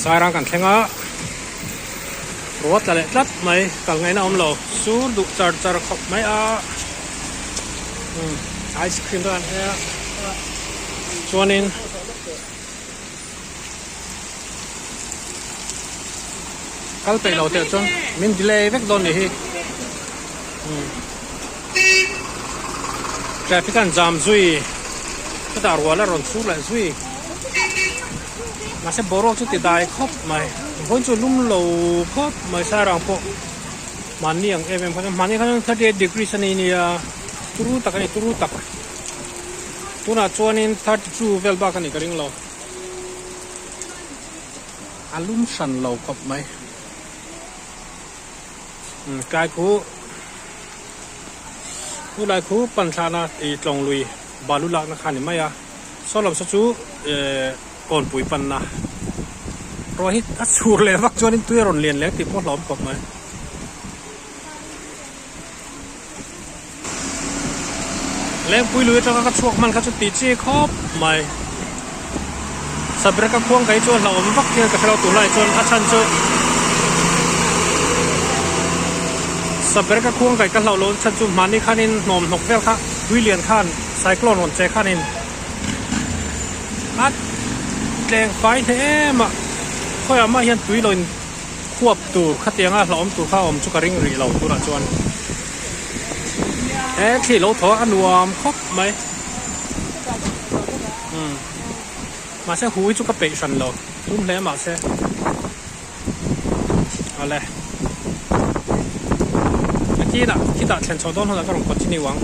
Sairang kan thleng a, ruah tla leh tlat mai, kal ngaihna awm lo, sur duh char char khawp mai a, umm ice cream te kan ei a, chuanin kal peih lo teh chuan min delay vek dawn nih hi, umm traffic an jam zui, chutah ruah la rawn sur leh zui. Mahse boruak chu ti dai khawp mai vawiin chu lum lo khawp mai sairang pawh mahni ang em em kha chuan mahni kha chuan 38 degrees a ni nia turu tak a ni turu tak tunah chuanin 32 vel bak a nih ka ring lo a lum hran lo khawp mai umm tlai khu chu lai khu pan thlahna ih tlawng lui balu lakna kha a ni mai a. Saw lam saw chu ehh kawnpui panna ruah hi a chhur leh vak chuanin tui a rawn lian leh tih pawh a hlawm khawp mai. Lengpui lui atanga ka chhuak hman kha chu tih chi khawp mai. Sabreka khuang kai chu a hlauhawm vak hian ka hrelo tunlai chuan a chhan chu Sabreka khuang kai ka hlauh loh chhan chu mahni khanin hnawm hnawk vel kha tui lian khan cyclone rawn che khanin a tleng fai hle em a khawiah mah hian tui lo in khuap tur khatianga hlauhawm tur kha a awm chu ka ring rih lo tunah chuan he thli lo thaw a nuam khawp mai. Umm mahse hu hi chu ka peih hran lo tum hle mahse awle a kinah khitah thlen chhoh dawn hunah ka rawn continue ang.